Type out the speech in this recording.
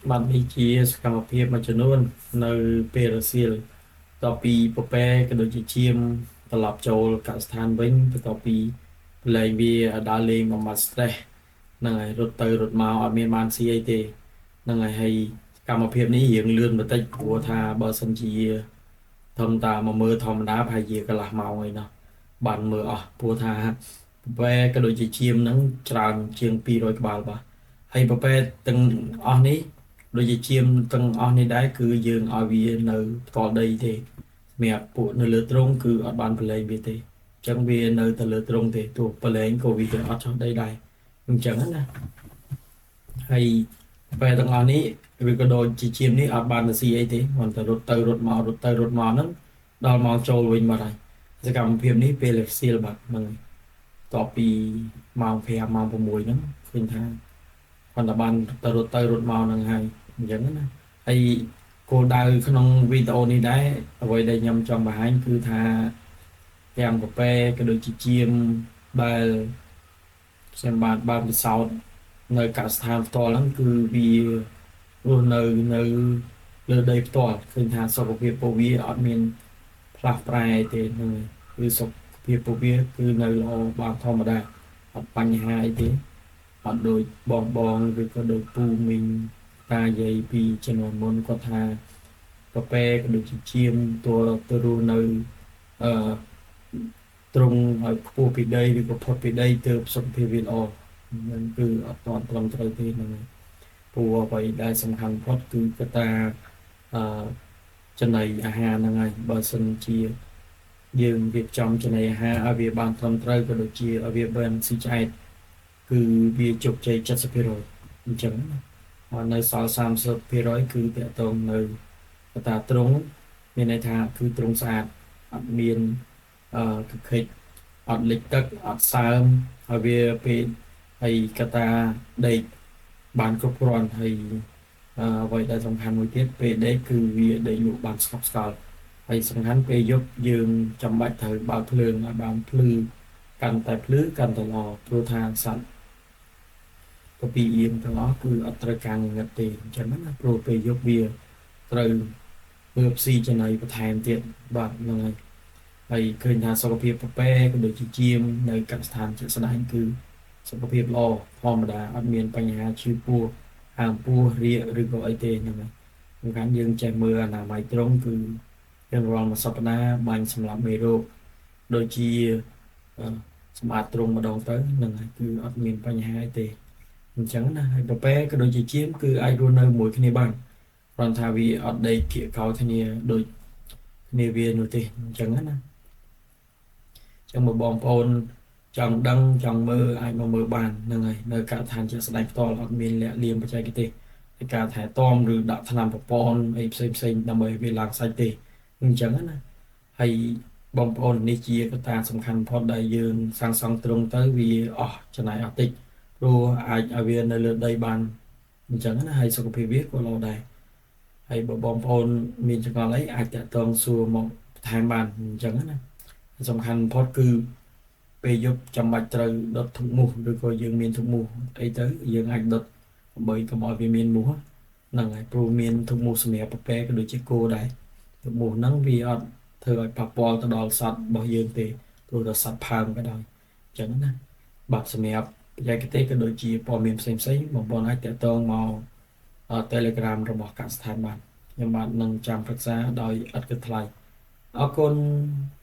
បាទនេះជាសកម្មភាពមួយចំនួននៅពេលរសៀលតពីពពែក៏ដូចជាឈាមត្រឡប់ចូលកសិដ្ឋានវិញបន្ទាប់ពីប្រឡែងវាដើរលេងបំបត្តិ stress ហ្នឹងហើយរត់ទៅរត់មកអត់មានបានស៊ីអីទេហ្នឹងហើយហើយសកម្មភាពនេះរៀងលឿនបន្តិចព្រោះថាបើសិនជាធម្មតាមកមើលធម្មតាប្រហែលជាកន្លះម៉ោងអីណោះបានមើលអស់ព្រោះថាពពែក៏ដូចជាឈាមហ្នឹងច្រើនជាង200ក្បាលបាទហើយពពែទាំងអស់នេះដូចជាឈាមទាំងអស់នេះដែរគឺយើងឲ្យវានៅផ្ទាល់ដីទេសម្រាប់ពួកនៅលើទ្រុងគឺអត់បានប្រឡែងវាទេអញ្ចឹងវានៅតែលើទ្រុងទេទោះប្រឡែងក៏វាអត់ចុះដីដែរអញ្ចឹងណាហើយពេលទាំងអស់នេះឬក៏ដូចជាឈាមនេះអត់បានទៅស៊ីអីទេគ្រាន់តែរត់ទៅរត់មករត់ទៅរត់មកហ្នឹងដល់ម៉ោងចូលវិញមកហើយសកម្មភាពនេះពេលរសៀលបាទហ្នឹងតពីម៉ោង5ម៉ោង6ហ្នឹងឃើញថាគ្រាន់តែបានទៅរត់ទៅរត់មកហ្នឹងហើយអញ្ចឹងណាហើយគោលដៅក្នុងវីដេអូនេះដែរអ្វីដែលខ្ញុំចង់បង្ហាញគឺថាទាំងពពែក៏ដូចជាជាមដែលខ្ញុំបានពិសោធន៍នៅកសិដ្ឋានផ្ទាល់ហ្នឹងគឺវារស់នៅនៅលើដីផ្ទាល់ឃើញថាសុខភាពពួកវាអត់មានផ្លាស់ប្រែទេហ្នឹងគឺសុខភាពពួកវាគឺនៅល្អបានធម្មតាអត់បញ្ហាអីទេអត់ដូចបងបងឬក៏ដូចពូមីងតាយាយពីជំនាន់មុនគាត់ថាពពែក៏ដូចជាជាមតទៅរស់នៅអឺទ្រង់ឲ្យខ្ពស់ពីដីឬក៏ផុតពីដីទើបសុខភាពវាល្អហ្នឹងគឺអត់ទាន់ត្រឹមត្រូវទេហ្នឹងហើយព្រោះអ្វីដែលសំខាន់បំផុតគឺកត្តាអឺចំណីអាហារហ្នឹងហើយបើសិនជាយើងរៀបចំចំណីអាហារឲ្យវាបានត្រឹមត្រូវក៏ដូចជាឲ្យវាបានស៊ីឆ្អែតគឺវាជោគជ័យ70%អញ្ចឹងណាហើយនៅសល់30%គឺតកតងនៅកត្តាទ្រង់មានន័យថាគឺទ្រង់ស្អាតអត់មានអឺកខិចអត់លិចទឹកអត់សើមហើយវាពេលហើយកត្តាដេកបានគ្រប់គ្រាន់ហើយអ្វីដែលសំខាន់មួយទៀតពេលដេកគឺវាដេកលក់បានស្កប់ស្កល់ហើយសំខាន់ពេលយប់យើងចាំបាច់ត្រូវបើកភ្លើងឲ្យបានភ្លឺកាន់តែភ្លឺកាន់តែល្អព្រោះថាសត្វពពីអៀងទាំងអស់គឺអត់ត្រូវការងងឹតទេអញ្ចឹងណាព្រោះពេលយប់វាត្រូវងើបស៊ីចំណីបន្ថែមទៀតបាទហ្នឹងហើយហើយឃើញថាសុខភាពពពែក៏ដូចជាជាមនៅកសិដ្ឋានជាក់ស្ដែងគឺសុខភាពល្អធម្មតាអត់មានបញ្ហាឈឺពោះហើមពោះរាកឬក៏អីទេហ្នឹងហើយសំខាន់យើងចេះមើលអនាម័យត្រង់គឺយើងរាល់មួយសប្តាហ៍បាញ់សម្រាប់មេរោគដូចជាសម្អាតទ្រុងម្ដងទៅហ្នឹងហើយគឺអត់មានបញ្ហាអីទេអញ្ចឹងណាហើយពពែក៏ដូចជាជាមគឺអាចរស់នៅមួយគ្នាបានគ្រាន់ថាវាអត់ដេកគៀកកោយគ្នាដូចគ្នាវានោះទេអញ្ចឹងណាអញ្ចឹងបើបងប្អូនចង់ដឹងចង់មើលអាចមកមើលបានហ្នឹងហើយនៅកដ្ឋានជាក់ស្ដែងផ្ទាល់អត់មានលាក់លៀមបច្ចេកទេសនៃការថែទាំឬដាក់ថ្នាំប្រព័ន្ធអីផ្សេងផ្សេងដើម្បីវាឡើងសាច់ទេអញ្ចឹងណាហើយបងប្អូននេះជាកត្តាសំខាន់បំផុតដែលយើងសាងសង់ទ្រុងទៅវាអស់ចំណាយអស់តិចព្រោះអាចឲ្យវានៅលើដីបានអញ្ចឹងណាហើយសុខភាពវាក៏ល្អដែរហើយបើបងប្អូនមានចម្ងល់អីអាចតាក់ទងសួរមកបន្ថែមបានអញ្ចឹងណាសំខាន់បំផុតគឺពេលយប់ចាំបាច់ត្រូវដុតធូបមូសឬក៏យើងមានធូបមូសអីទៅយើងអាចដុតដើម្បីកុំឲ្យវាមានមូសហ្នឹងហើយព្រោះមានធូបមូសសម្រាប់ពពែក៏ដូចជាគោដែរធូបមូសហ្នឹងវាអត់ធ្វើឲ្យប៉ះពាល់ទៅដល់សត្វរបស់យើងទេព្រោះតែសត្វផើងក៏ដោយអញ្ចឹងណាបាទសម្រាប់បច្ចេកទេសក៏ដូចជាព័ត៌មានផ្សេងៗបងប្អូនអាចតាក់ទងមក Telegram របស់កសិដ្ឋានបានខ្ញុំបាទនឹងចាំប្រឹក្សាដោយឥតគិតថ្លៃអរគុណ។